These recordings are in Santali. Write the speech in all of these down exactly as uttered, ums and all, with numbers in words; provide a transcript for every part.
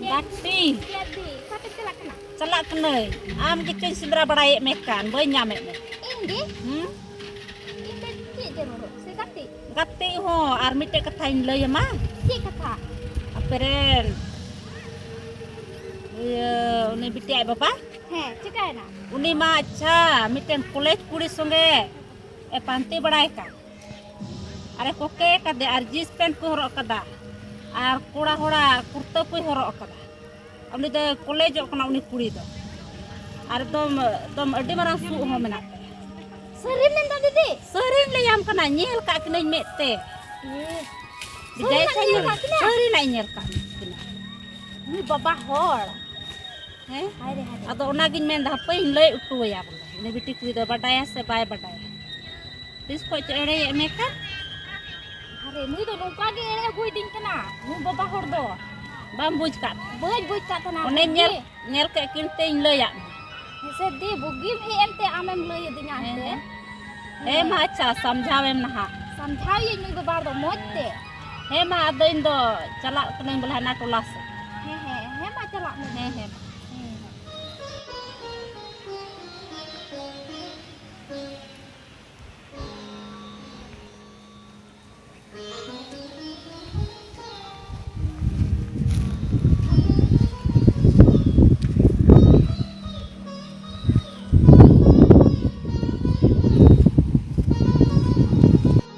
ᱜᱟᱛᱮ᱾ ᱪᱮᱫ ᱫᱤ? ᱚᱠᱟ ᱛᱮᱢ ᱪᱟᱞᱟᱜ ᱠᱟᱱᱟ? ᱪᱟᱞᱟᱜ ᱠᱟᱹᱱᱟᱹᱧ᱾ ᱟᱢ ᱜᱮᱪᱚᱧ ᱥᱮᱸᱫᱽᱨᱟ ᱵᱟᱲᱟᱭᱮᱫ ᱢᱮ ᱠᱟᱱ, ᱵᱟᱹᱧ ᱧᱟᱢᱮᱫ ᱢᱮ᱾ ᱤᱧ ᱜᱮ? ᱦᱩᱸ? ᱤᱧ ᱫᱚ ᱪᱮᱫ ᱡᱟᱹᱨᱩᱲᱚᱜ ᱥᱮ ᱜᱟᱛᱮ? ᱜᱟᱛᱮ ᱦᱚᱸ, ᱟᱨ ᱢᱤᱫᱴᱮᱡ ᱠᱟᱛᱷᱟᱧ ᱞᱟᱹᱭ ᱟᱢᱟ᱾ ᱪᱮᱫ ᱠᱟᱛᱷᱟ? ᱟᱯᱮ ᱨᱮᱱ ᱤᱭᱟᱹ, ᱩᱱᱤ ᱵᱤᱴᱤ ᱟᱡ ᱵᱟᱵᱟ, ᱦᱮᱸ, ᱪᱤᱠᱟᱭᱮᱱᱟ? ᱩᱱᱤ ᱢᱟ ᱟᱪᱪᱷᱟ ᱢᱤᱫᱴᱮᱱ ᱠᱚᱞᱮᱡᱽ ᱠᱩᱲᱤ ᱥᱚᱸᱜᱮ ᱮ ᱯᱟᱱᱛᱮ ᱵᱟᱲᱟᱭ ᱠᱟᱱ᱾ ᱟᱨᱮ ᱠᱚᱠᱮ ᱠᱟᱫᱮ ᱟᱨ ᱡᱤᱱᱥ ᱯᱮᱱᱴ ᱠᱚᱭ ᱦᱚᱨᱚᱜ ᱠᱟᱫᱟ ᱟᱨ ᱠᱚᱲᱟ ᱦᱚᱲᱟᱜ ᱠᱩᱨᱛᱟᱹ ᱠᱚᱭ ᱦᱚᱨᱚᱜ ᱠᱟᱫᱟ᱾ ᱩᱱᱤ ᱫᱚ ᱠᱚᱞᱮᱡᱚᱜ ᱠᱟᱱᱟ ᱩᱱᱤ ᱠᱩᱲᱤ ᱫᱚ᱾ ᱟᱨ ᱮᱠᱫᱚᱢ, ᱮᱠᱫᱚᱢ ᱟᱹᱰᱤ ᱢᱟᱨᱟᱝ ᱥᱩᱜ ᱦᱚᱸ ᱢᱮᱱᱟᱜ ᱛᱟᱭᱟ᱾ ᱥᱟᱹᱨᱤᱢ ᱢᱮᱱᱫᱟ ᱫᱤᱫᱤ? ᱥᱟᱹᱨᱤᱧ ᱞᱟᱹᱭᱟᱢ ᱠᱟᱱᱟ, ᱧᱮᱞ ᱠᱟᱜ ᱠᱤᱱᱟᱹᱧ ᱢᱮᱫ ᱛᱮ᱾ ᱮ, ᱵᱮᱡᱟᱭ ᱥᱟᱹᱨᱤᱱᱟᱜ ᱠᱷᱟᱱ ᱧᱮᱞ ᱧᱮᱞ᱾ ᱠᱟᱜ ᱠᱤᱱᱟ? ᱥᱟᱹᱨᱤᱱᱟᱜ ᱤᱧ ᱧᱮᱞ ᱠᱟᱜ ᱠᱤᱱᱟ᱾ ᱩᱱᱤ ᱵᱟᱵᱟ ᱦᱚᱲ᱾ ᱦᱮᱸ? ᱦᱟᱭ ᱨᱮ, ᱦᱟᱭ ᱨᱮ᱾ ᱟᱫᱚ ᱚᱱᱟᱜᱤᱧ ᱢᱮᱱᱫᱟ, ᱦᱟᱯᱮᱧ ᱞᱟᱹᱭ ᱦᱚᱴᱚ ᱟᱭᱟ ᱵᱚᱞᱮ, ᱩᱱᱤ ᱵᱤᱴᱤ ᱠᱩᱲᱤ ᱫᱚ ᱵᱟᱰᱟᱭᱟ ᱥᱮ ᱵᱟᱭ ᱵᱟᱰᱟᱭᱟ? ᱛᱤᱥ ᱠᱷᱚᱡ ᱪᱚ ᱮᱲᱮᱭᱮᱫ ᱢᱮ ᱠᱟᱱ᱾ ᱟᱨᱮ, ᱱᱩᱭ ᱫᱚ ᱱᱚᱝᱠᱟ ᱜᱮ ᱮᱲᱮ ᱟᱹᱜᱩᱭᱮᱫᱤᱧ ᱠᱟᱱᱟ, ᱱᱩᱭ ᱵᱟᱵᱟ ᱦᱚᱲ ᱫᱚ᱾ ᱵᱟᱢ ᱵᱩᱡᱽ ᱠᱟᱫ ᱛᱟᱦᱮᱱᱟ? ᱵᱟᱹᱧ ᱵᱩᱡᱽ ᱠᱟᱫ ᱛᱟᱦᱮᱱᱟ᱾ ᱚᱱᱮᱧ ᱧᱮᱞ, ᱵᱩᱜᱤ᱾ ᱧᱮᱞ ᱠᱮᱫ ᱠᱤᱱ ᱛᱮᱧ ᱞᱟᱹᱭᱟᱫ ᱢᱮ᱾ ᱦᱮᱸᱥᱮ ᱫᱤ, ᱵᱩᱜᱤᱢ ᱦᱮᱡ ᱮᱱᱛᱮ ᱟᱢᱮᱢ ᱞᱟᱹᱭ ᱟᱹᱫᱤᱧᱟ ᱦᱮᱸ, ᱮᱱᱛᱮ᱾ ᱦᱮᱸ᱾ ᱦᱮᱸ ᱢᱟ, ᱟᱪᱪᱷᱟ, ᱥᱟᱢᱡᱷᱟᱣᱮᱢ ᱱᱟᱦᱟᱜ᱾ ᱥᱟᱢᱡᱷᱟᱣᱤᱭᱟᱹᱧ ᱱᱩᱭ ᱵᱟᱵᱟ ᱦᱚᱲ ᱫᱚ ᱢᱚᱡᱽ ᱛᱮ᱾ ᱦᱮᱸ ᱢᱟ, ᱟᱫᱚ ᱤᱧ ᱫᱚ ᱪᱟᱞᱟᱜ ᱠᱟᱹᱱᱟᱹᱧ ᱵᱚᱞᱮ ᱦᱟᱱᱟ ᱴᱚᱞᱟ ᱥᱮᱫ᱾ ᱦᱮᱸ, ᱦᱮᱸ, ᱦᱮᱸ ᱢᱟ, ᱪᱟᱞᱟᱜ ᱢᱮ᱾ ᱦᱮᱸ, ᱦᱮᱸ ᱢᱟ᱾ ᱦᱮᱸ᱾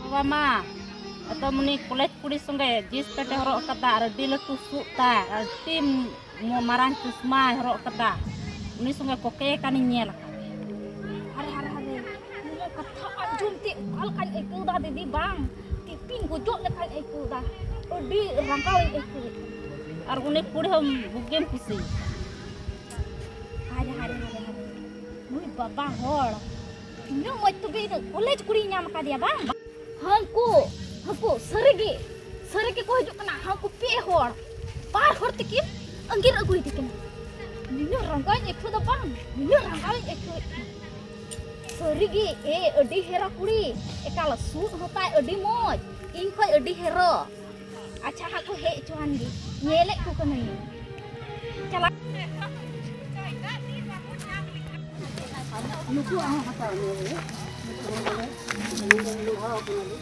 ᱵᱟᱵᱟ ᱢᱟ ᱮᱠᱫᱚᱢ ᱩᱱᱤ ᱠᱚᱞᱮᱡᱽ ᱠᱩᱲᱤ ᱥᱚᱸᱜᱮ ᱡᱤᱱᱥ ᱯᱮᱱᱴ ᱮ ᱦᱚᱨᱚᱜ ᱟᱠᱟᱫᱟ ᱟᱨ ᱟᱹᱰᱤ ᱞᱟᱹᱴᱩ ᱥᱩᱫ ᱛᱟᱭ ᱟᱨ ᱟᱹᱰᱤ ᱢᱚ-, ᱢᱟᱨᱟᱝ ᱪᱚᱥᱢᱟᱭ ᱦᱚᱨᱚᱜ ᱟᱠᱟᱫᱟ᱾ ᱩᱱᱤ ᱥᱚᱸᱜᱮ ᱠᱚᱠᱮ ᱟᱠᱟᱱᱤᱧ ᱧᱮᱞ ᱟᱠᱟᱫᱮ᱾ ᱦᱟᱨᱮ, ᱦᱟᱨᱮ, ᱦᱟᱨᱮ, ᱱᱤᱭᱟᱹ ᱠᱟᱛᱷᱟ ᱟᱸᱡᱚᱢ ᱛᱮ ᱚᱠᱟ ᱞᱮᱠᱟᱧ ᱟᱹᱭᱠᱟᱹᱣ ᱫᱟ ᱫᱤᱫᱤ, ᱵᱟᱝ ᱛᱤᱯᱤᱧ ᱜᱚᱡᱚᱜ ᱞᱮᱠᱟᱧ ᱟᱹᱭᱠᱟᱹᱣ ᱫᱟ᱾ ᱟᱹᱰᱤ ᱨᱟᱸᱜᱟᱣ ᱤᱧ ᱟᱹᱭᱠᱟᱹᱣᱮᱫ ᱠᱟᱱᱟ᱾ ᱟᱨ ᱩᱱᱤ ᱠᱩᱲᱤ ᱦᱚᱸ ᱵᱩᱜᱤᱢ ᱠᱩᱥᱤᱭᱟᱭᱟ᱾ ᱦᱟᱭ ᱨᱮ, ᱦᱟᱭ ᱨᱮ, ᱦᱟᱭ ᱨᱮ, ᱦᱟᱭ ᱨᱮ᱾ ᱱᱩᱭ ᱵᱟᱵᱟ ᱦᱚᱲ᱾ ᱤᱱᱟᱹᱜ ᱢᱚᱡᱽ ᱛᱚᱵᱮ ᱤᱱᱟᱹᱜ ᱠᱚᱞᱮᱡᱽ ᱠᱩᱲᱤᱭ ᱧᱟᱢ ᱟᱠᱟᱫᱮᱭᱟ ᱵᱟᱝ? ᱦᱟᱹᱱᱠᱩ, ᱦᱟᱹᱱᱠᱩ ᱥᱟᱹᱨᱤᱜᱮ, ᱥᱟᱹᱨᱤ ᱜᱮᱠᱚ ᱦᱤᱡᱩᱜ ᱠᱟᱱᱟ᱾ ᱦᱟᱹᱱᱠᱩ ᱯᱮ ᱦᱚᱲ, ᱵᱟᱨ ᱦᱚᱲ ᱛᱮᱠᱤᱱ ᱟᱺᱜᱤᱨ ᱟᱹᱜᱩᱭᱮᱫᱮ ᱠᱟᱱᱟ᱾ ᱱᱤᱱᱟᱹᱜ ᱨᱟᱸᱜᱟᱣᱤᱧ ᱟᱹᱭᱠᱟᱹᱣ ᱫᱟ ᱵᱟᱝ, ᱱᱤᱱᱟᱹᱜ ᱨᱟᱸᱜᱟᱣᱤᱧ ᱟᱹᱭᱠᱟᱹᱣᱮᱫ ᱠᱟᱱᱟ᱾ ᱥᱟᱹᱨᱤᱜᱮ, ᱮ, ᱟᱹᱰᱤ ᱦᱮᱨᱟ ᱠᱩᱲᱤ, ᱮᱠᱟᱞ ᱥᱩᱫ ᱦᱚᱸᱛᱟᱭ ᱟᱹᱰᱤ ᱢᱚᱡᱽ, ᱤᱧ ᱠᱷᱚᱡ ᱟᱹᱰᱤ ᱦᱮᱨᱚ᱾ ᱟᱪᱪᱷᱟ, ᱦᱟᱸᱜ ᱠᱚ ᱦᱮᱡ ᱦᱚᱪᱚᱣᱟᱱ ᱜᱮ, ᱧᱮᱞᱮᱫ ᱠᱚ ᱠᱟᱹᱱᱟᱹᱧ᱾ ᱱᱩᱠᱩᱣᱟᱜ ᱦᱚᱸ ᱦᱟᱛᱟᱣ ᱢᱮ ᱵᱚᱞᱮ᱾ ᱱᱩᱠᱩ ᱦᱚᱸ ᱵᱚᱞᱮ ᱞᱟᱦᱟ ᱠᱟᱱᱟ ᱞᱮ᱾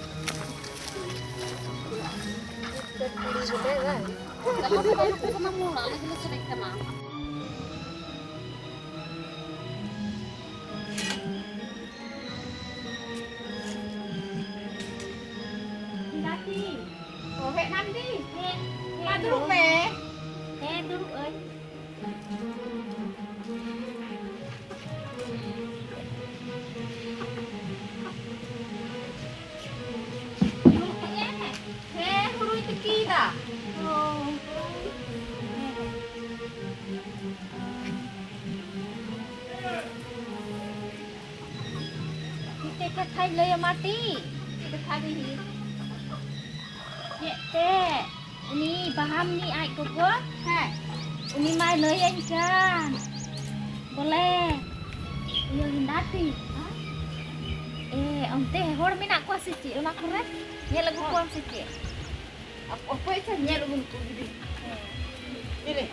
ᱜᱟᱛᱮ᱾ ᱚ, ᱦᱮᱡ ᱱᱟᱢ ᱫᱤ? ᱦᱮᱸ, ᱢᱟ ᱦᱮᱸ, ᱫᱩᱲᱩᱵ ᱢᱮ᱾ ᱦᱮᱸ, ᱫᱩᱲᱩᱵ ᱟᱹᱧ᱾ ᱫᱩᱲᱩᱵ ᱢᱮ᱾ ᱦᱮᱸ, ᱦᱩᱲᱩᱭ ᱛᱤᱠᱤᱭᱮᱫᱟ᱾ ᱚ᱾ ᱦᱮᱸ, ᱦᱮᱸ᱾ ᱢᱤᱫᱴᱮᱡ ᱠᱟᱛᱷᱟᱧ ᱞᱟᱹᱭ ᱟᱢᱟ ᱴᱤ᱾ ᱪᱮᱫ ᱠᱟᱛᱷᱟ ᱫᱤ? ᱪᱮᱫ ᱛᱮ? ᱩᱱᱤ ᱵᱟᱦᱟᱢᱱᱤ ᱟᱡ ᱜᱚᱜᱚ, ᱦᱮᱸ᱾ ᱩᱱᱤ ᱢᱟᱭ ᱞᱟᱹᱭᱟᱹᱧ ᱠᱟᱱ, ᱵᱚᱞᱮ, ᱤᱭᱟᱹ ᱜᱮᱸᱫᱟᱛᱤ, ᱦᱮᱸ? ᱮ, ᱚᱱᱛᱮ ᱦᱚᱲ ᱢᱮᱱᱟᱜ ᱠᱚᱣᱟ ᱥᱮ ᱪᱮᱫ ᱚᱱᱟ ᱠᱚᱨᱮ? ᱧᱮᱞ ᱟᱹᱜᱩ ᱦᱚᱲ? ᱠᱚᱣᱟᱢ ᱥᱮ ᱪᱮᱫ? ᱚᱠᱚᱭ ᱪᱚ ᱧᱮᱞ ᱟᱹᱜᱩ ᱠᱚ ᱡᱩᱫᱤ᱾ ᱦᱮᱸ᱾ ᱪᱮᱞᱮ?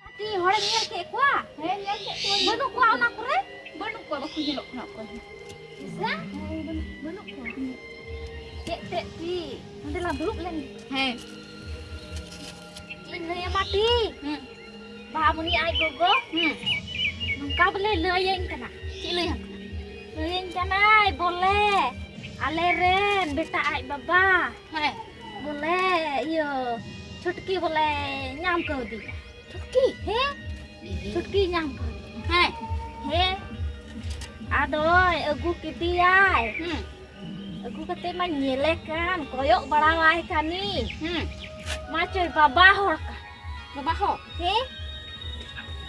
ᱟᱹᱰᱤ ᱦᱚᱲᱮᱢ ᱧᱮᱞ ᱠᱮᱫ ᱠᱚᱣᱟ? ᱦᱮᱸ, ᱧᱮᱞ ᱠᱮᱫ ᱠᱚᱣᱟᱧ᱾ ᱵᱟᱹᱱᱩᱜ ᱠᱚᱣᱟ ᱚᱱᱟ ᱠᱚᱨᱮ? ᱵᱟᱹᱱᱩᱜ ᱠᱚᱣᱟ, ᱵᱟᱠᱚ ᱧᱮᱞᱚᱜ ᱠᱟᱱᱟ ᱚᱠᱚᱭ ᱦᱚᱸ᱾ ᱦᱮᱸ, ᱵᱟᱹᱱᱩᱜ, ᱵᱟᱹᱱᱩᱜ ᱠᱚᱣᱟ᱾ ᱪᱮᱫ ᱛᱮᱫ ᱛᱤ? ᱱᱚᱸᱰᱮ ᱞᱟᱝ ᱫᱩᱲᱩᱵ ᱞᱮᱱ ᱜᱮ᱾ ᱦᱮᱸ᱾ ᱤᱧ ᱞᱟᱹᱭ ᱟᱢᱟ ᱛᱤ? ᱦᱮᱸ᱾ ᱵᱟᱦᱟᱢᱩᱱᱤ ᱟᱡ ᱜᱚᱜᱚ, ᱦᱩᱸ᱾ ᱱᱚᱝᱠᱟ ᱵᱚᱞᱮ ᱞᱟᱹᱭᱟᱹᱧ ᱠᱟᱱᱟ᱾ ᱪᱮᱫ ᱞᱟᱹᱭᱟᱢ ᱠᱟᱱᱟ? ᱞᱟᱹᱭᱟᱹᱧ ᱠᱟᱱᱟᱭ ᱵᱚᱞᱮ, ᱟᱞᱮ ᱨᱮᱱ ᱵᱮᱴᱟ ᱟᱡ ᱵᱟᱵᱟ, ᱦᱮᱸ᱾ ᱵᱚᱞᱮ, ᱤᱭᱟᱹ, ᱪᱷᱩᱴᱠᱤ ᱵᱚᱞᱮ ᱧᱟᱢ ᱠᱟᱣᱫᱮᱭᱟ᱾ ᱪᱷᱩᱴᱠᱤ? ᱦᱮᱸ, ᱤᱭᱟᱹ᱾ ᱪᱷᱩᱴᱠᱤ ᱧᱟᱢ ᱠᱟᱣᱫᱮᱭᱟ᱾ ᱦᱮᱸ᱾ ᱦᱮᱸ, ᱟᱫᱚᱭ ᱟᱹᱜᱩ ᱠᱮᱫᱮᱭᱟᱭ᱾ ᱦᱩᱸ᱾ ᱟᱹᱜᱩ ᱠᱟᱛᱮ ᱢᱟ ᱧᱮᱞᱮ ᱠᱟᱱ, ᱠᱚᱭᱚᱜ ᱵᱟᱲᱟᱣᱟᱭ ᱠᱟᱱᱤᱧ᱾ ᱦᱩᱸ᱾ ᱢᱟ ᱪᱚᱭ ᱵᱟᱵᱟ ᱦᱚᱲ ᱠᱟᱱ᱾ ᱵᱟᱵᱟ ᱦᱚᱲ? ᱦᱮᱸ?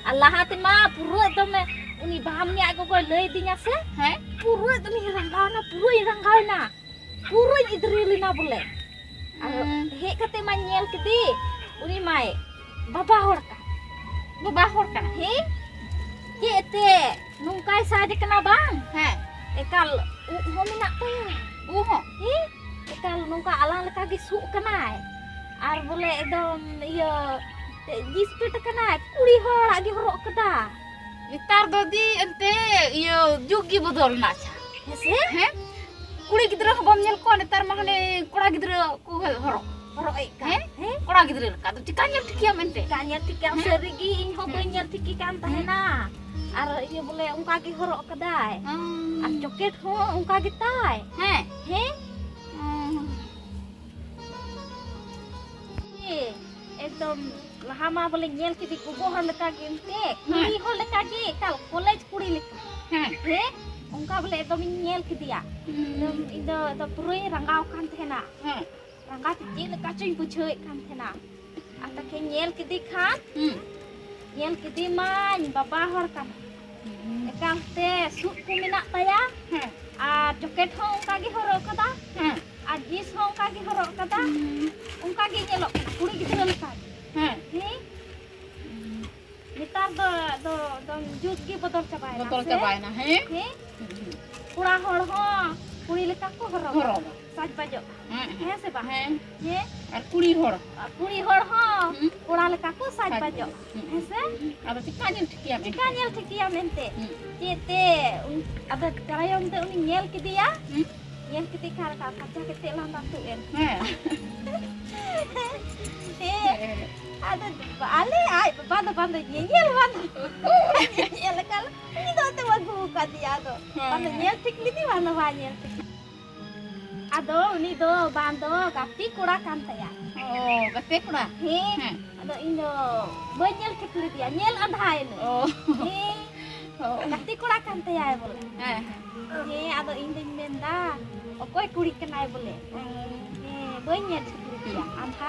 ᱟᱨ ᱞᱟᱦᱟ ᱛᱮᱢᱟ ᱯᱩᱨᱟᱹ ᱮᱠᱫᱚᱢᱮ, ᱩᱱᱤ ᱵᱟᱦᱟᱢᱱᱤ ᱟᱡ ᱜᱚᱜᱚᱭ ᱞᱟᱹᱭ ᱟᱹᱫᱤᱧᱟ ᱥᱮ? ᱦᱮᱸ᱾ ᱯᱩᱨᱟᱹ ᱮᱠᱫᱚᱢᱤᱧ ᱨᱟᱸᱜᱟᱣᱱᱟ, ᱯᱩᱨᱟᱹᱧ ᱨᱟᱸᱜᱟᱣᱱᱟ᱾ ᱯᱩᱨᱟᱹᱧ ᱤᱫᱽᱨᱟᱹ ᱞᱮᱱᱟ ᱵᱚᱞᱮ᱾ ᱟᱨ ᱦᱩᱸ᱾ ᱦᱮᱡ ᱠᱟᱛᱮ ᱢᱟᱧ ᱧᱮᱞ ᱠᱮᱫᱮ, ᱩᱱᱤ ᱢᱟᱭ ᱵᱟᱵᱟ ᱦᱚᱲ ᱠᱟᱱ᱾ ᱵᱟᱵᱟ ᱦᱚᱲ ᱠᱟᱱᱟ? ᱦᱮᱸ? ᱪᱮᱫ ᱛᱮ? ᱱᱚᱝᱠᱟᱭ ᱥᱟᱡᱽ ᱠᱟᱱᱟ ᱵᱟᱝ? ᱦᱮᱸ᱾ ᱮᱠᱟᱞ ᱩᱵ ᱦᱚᱸ ᱢᱮᱱᱟᱜ ᱛᱟᱭᱟ᱾ ᱩ ᱦᱚᱸ᱾ ᱦᱮᱸ? ᱮᱠᱟᱞ ᱱᱚᱝᱠᱟ ᱟᱞᱟᱝ ᱞᱮᱠᱟ ᱜᱮ ᱥᱩᱜ ᱠᱟᱱᱟᱭ᱾ ᱟᱨ ᱵᱚᱞᱮ ᱮᱠᱫᱚᱢ ᱤᱭᱟᱹ ᱡᱤᱱᱥ ᱯᱮᱱᱴ ᱠᱟᱱᱟᱭ, ᱠᱩᱲᱤ ᱦᱚᱲᱟᱜ ᱜᱮ ᱦᱚᱨᱚᱜ ᱠᱟᱫᱟ᱾ ᱱᱮᱛᱟᱨ ᱫᱚ ᱫᱤ ᱮᱱᱛᱮ ᱤᱭᱟᱹ ᱡᱩᱜᱽ ᱜᱮ ᱵᱚᱫᱚᱞ ᱮᱱᱟ᱾ ᱟᱪᱪᱷᱟ᱾ ᱦᱮᱸᱥᱮ? ᱦᱮᱸ? ᱠᱩᱲᱤ ᱜᱤᱫᱽᱨᱟᱹ ᱦᱚᱸ ᱵᱟᱢ ᱧᱮᱞ ᱠᱚᱣᱟ ᱱᱮᱛᱟᱨ ᱢᱟ, ᱦᱟᱱᱮ ᱠᱚᱲᱟ ᱜᱤᱫᱽᱨᱟᱹ ᱠᱚ ᱦᱚᱨᱚᱜ᱾ ᱦᱚᱨᱚᱜ ᱮᱫ ᱠᱟᱱ᱾ ᱦᱮᱸ? ᱦᱮᱸ? ᱠᱚᱲᱟ ᱜᱤᱫᱽᱨᱟᱹ ᱞᱮᱠᱟ ᱫᱚ ᱪᱤᱠᱟ ᱧᱮᱞ ᱴᱷᱤᱠᱮᱭᱟᱢ ᱮᱱᱛᱮ? ᱪᱤᱠᱟ ᱧᱮᱞ ᱴᱷᱤᱠᱮᱭᱟᱢ? ᱦᱮᱸ? ᱥᱟᱹᱨᱤ ᱜᱮ ᱤᱧ ᱦᱚᱸ ᱦᱮᱸ᱾ ᱵᱟᱹᱧ ᱧᱮᱞ ᱴᱷᱤᱠᱮ ᱠᱟᱱ ᱦᱮᱸ᱾ ᱛᱟᱦᱮᱱᱟ᱾ ᱟᱨ ᱤᱭᱟᱹ ᱵᱚᱞᱮ ᱚᱱᱠᱟ ᱜᱮ ᱦᱚᱨᱚᱜ ᱠᱟᱫᱟᱭ᱾ ᱦᱩᱸ᱾ ᱟᱨ ᱡᱚᱠᱮᱴ ᱦᱚᱸ ᱚᱱᱠᱟ ᱜᱮᱛᱟᱭ᱾ ᱦᱮᱸ? ᱦᱮᱸ? ᱦᱩᱸ᱾ ᱮ, ᱮᱠᱫᱚᱢ ᱞᱟᱦᱟ ᱢᱟ ᱵᱚᱞᱮ ᱧᱮᱞ ᱠᱮᱫᱮ ᱜᱚᱜᱚ ᱦᱚᱲ ᱞᱮᱠᱟ ᱜᱮ ᱮᱱᱛᱮ, ᱠᱩᱲᱤ ᱦᱮᱸ᱾ ᱦᱚᱲ ᱞᱮᱠᱟ ᱜᱮ, ᱮᱠᱟᱞ ᱠᱚᱞᱮᱡᱽ ᱠᱩᱲᱤ ᱞᱮᱠᱟ᱾ ᱦᱮᱸ᱾ ᱦᱮᱸ? ᱚᱱᱠᱟ ᱵᱚᱞᱮ ᱮᱠᱫᱚᱢ ᱤᱧ ᱧᱮᱞ ᱠᱮᱫᱮᱭᱟ᱾ ᱦᱩᱸ᱾ ᱮᱠᱫᱚᱢ ᱤᱧ ᱫᱚ ᱮᱠᱫᱚᱢ ᱯᱩᱨᱟᱹᱧ ᱨᱟᱸᱜᱟᱣ ᱠᱟᱱ ᱛᱟᱦᱮᱱᱟ᱾ ᱦᱮᱸ᱾ ᱨᱟᱸᱜᱟᱣ ᱛᱮ ᱪᱮᱫ ᱞᱮᱠᱟ ᱪᱚᱧ ᱵᱩᱡᱷᱟᱹᱣᱮᱫ ᱠᱟᱱ ᱛᱟᱦᱮᱱᱟ᱾ ᱟᱨ ᱛᱟᱠᱮ ᱧᱮᱞ ᱠᱮᱫᱮ ᱠᱷᱟᱱ, ᱦᱩᱸ᱾ ᱧᱮᱞ ᱠᱮᱫᱮ ᱢᱟᱧ ᱵᱟᱵᱟ ᱦᱚᱲ ᱠᱟᱱᱟ᱾ ᱦᱩᱸ᱾ ᱮᱠᱟᱞ ᱛᱮ ᱥᱩᱫ ᱠᱚ ᱢᱮᱱᱟᱜ ᱛᱟᱭᱟ᱾ ᱦᱮᱸ᱾ ᱟᱨ ᱡᱚᱠᱮᱴ ᱦᱚᱸ ᱚᱱᱠᱟ ᱜᱮ ᱦᱚᱨᱚᱜ ᱠᱟᱫᱟ᱾ ᱦᱮᱸ᱾ ᱟᱨ ᱡᱤᱱᱥ ᱦᱚᱸ ᱚᱱᱠᱟ ᱜᱮ ᱦᱚᱨᱚᱜ ᱠᱟᱫᱟ᱾ ᱦᱩᱸ᱾ ᱚᱱᱠᱟ ᱜᱮ ᱧᱮᱞᱚᱜ ᱠᱟᱱᱟ ᱠᱩᱲᱤ ᱜᱤᱫᱽᱨᱟᱹ ᱞᱮᱠᱟ ᱜᱮ᱾ ᱦᱮᱸ᱾ ᱦᱮᱸ? ᱱᱮᱛᱟᱨ ᱫᱚ ᱟᱫᱚ ᱮᱠᱫᱚᱢ ᱡᱩᱜᱽ ᱜᱮ ᱵᱚᱫᱚᱞ ᱪᱟᱵᱟᱭᱮᱱᱟ ᱵᱚᱫᱚᱞ ᱥᱮ? ᱪᱟᱵᱟᱭᱮᱱᱟ, ᱦᱮᱸ? ᱦᱮᱸ? ᱠᱚᱲᱟ ᱦᱚᱲ ᱦᱚᱸ ᱠᱩᱲᱤ ᱞᱮᱠᱟ ᱠᱚ ᱦᱚᱨᱚᱜᱟ᱾ ᱦᱚᱨᱚᱜᱟ᱾ ᱥᱟᱡᱽᱵᱟᱡᱚᱜ᱾ ᱦᱮᱸ, ᱦᱮᱸ᱾ ᱦᱮᱸ ᱥᱮ ᱵᱟᱝ? ᱦᱮᱸ᱾ ᱦᱮᱸ? ᱟᱨ ᱠᱩᱲᱤ ᱦᱚᱲ? ᱟᱨ ᱠᱩᱲᱤ ᱦᱚᱲ ᱦᱚᱸ ᱦᱩᱸ᱾ ᱠᱚᱲᱟ ᱞᱮᱠᱟ ᱠᱚ ᱥᱟᱡᱽᱵᱟᱡᱚᱜ᱾ ᱥᱟᱡᱽᱵᱟᱡᱚᱜ᱾ ᱦᱩᱸ᱾ ᱦᱮᱸ ᱥᱮ? ᱟᱫᱚ ᱪᱤᱠᱟ ᱧᱮᱞ ᱴᱷᱤᱠᱮᱭᱟᱢ ᱪᱤᱠᱟ ᱮᱱᱛᱮ? ᱧᱮᱞ ᱴᱷᱤᱠᱮᱭᱟᱢ ᱮᱱᱛᱮ? ᱦᱩᱸ᱾ ᱪᱮᱫ ᱛᱮ? ᱩᱱ-, ᱟᱫᱚ ᱛᱟᱭᱚᱢ ᱛᱮ ᱩᱱᱤ ᱧᱮᱞ ᱠᱮᱫᱮᱭᱟ᱾ ᱦᱩᱸ᱾ ᱧᱮᱞ ᱠᱮᱫᱮ ᱠᱷᱟᱱ ᱨᱟᱠᱟᱵ ᱯᱷᱟᱨᱪᱟ ᱠᱟᱛᱮ ᱞᱟᱸᱫᱟ ᱛᱩᱫ ᱮᱱ᱾ ᱦᱮᱸ᱾ ᱦᱮᱸ᱾ ᱦᱮᱸ᱾ ᱟᱫᱚ ᱟᱞᱮ ᱟᱡ ᱵᱟᱵᱟ ᱫᱚ ᱵᱟᱝ ᱫᱚ ᱧᱮᱧᱮᱞ ᱵᱟᱝ ᱫᱚ᱾ ᱧᱮᱧᱮᱞ ᱮᱠᱟᱞ᱾ ᱩᱱᱤ ᱫᱚ ᱚᱱᱛᱮ ᱟᱹᱜᱩ ᱟᱠᱟᱫᱮᱭᱟ ᱟᱫᱚ᱾ ᱦᱮᱸ᱾ ᱵᱟᱝ ᱫᱚ ᱧᱮᱞ ᱴᱷᱤᱠ ᱞᱮᱫᱮ ᱵᱟᱝ ᱫᱚ ᱵᱟᱭ ᱧᱮᱞ ᱴᱷᱤᱠ᱾ ᱟᱫᱚ ᱩᱱᱤ ᱫᱚ ᱵᱟᱝ ᱫᱚ ᱜᱟᱛᱮ ᱠᱚᱲᱟ ᱠᱟᱱ ᱛᱟᱭᱟ᱾ ᱚ, ᱜᱟᱛᱮ ᱠᱚᱲᱟ? ᱦᱮᱸ᱾ ᱦᱮᱸ᱾ ᱟᱫᱚ ᱤᱧ ᱫᱚ ᱵᱟᱹᱧ ᱧᱮᱞ ᱴᱷᱤᱠ ᱞᱮᱫᱮᱭᱟ, ᱧᱮᱞ ᱟᱸᱫᱷᱟ ᱮᱱᱟᱹᱧ᱾ ᱚ᱾ ᱦᱮᱸ᱾ ᱚ᱾ ᱜᱟᱛᱮ ᱠᱚᱲᱟ ᱠᱟᱱ ᱛᱟᱭᱟᱭ ᱵᱚᱞᱮ᱾ ᱦᱮᱸ, ᱦᱮᱸ᱾ ᱦᱮᱸ, ᱟᱫᱚ ᱤᱧ ᱫᱚᱧ ᱢᱮᱱᱫᱟ, ᱚᱠᱚᱭ ᱠᱩᱲᱤ ᱠᱟᱱᱟᱭ ᱵᱚᱞᱮ? ᱚ᱾ ᱦᱮᱸ, ᱵᱟᱹᱧ ᱧᱮᱞ ᱴᱷᱤᱠ ᱞᱮᱫᱮᱭᱟ᱾ ᱦᱩᱸ᱾ ᱟᱸᱫᱷᱟ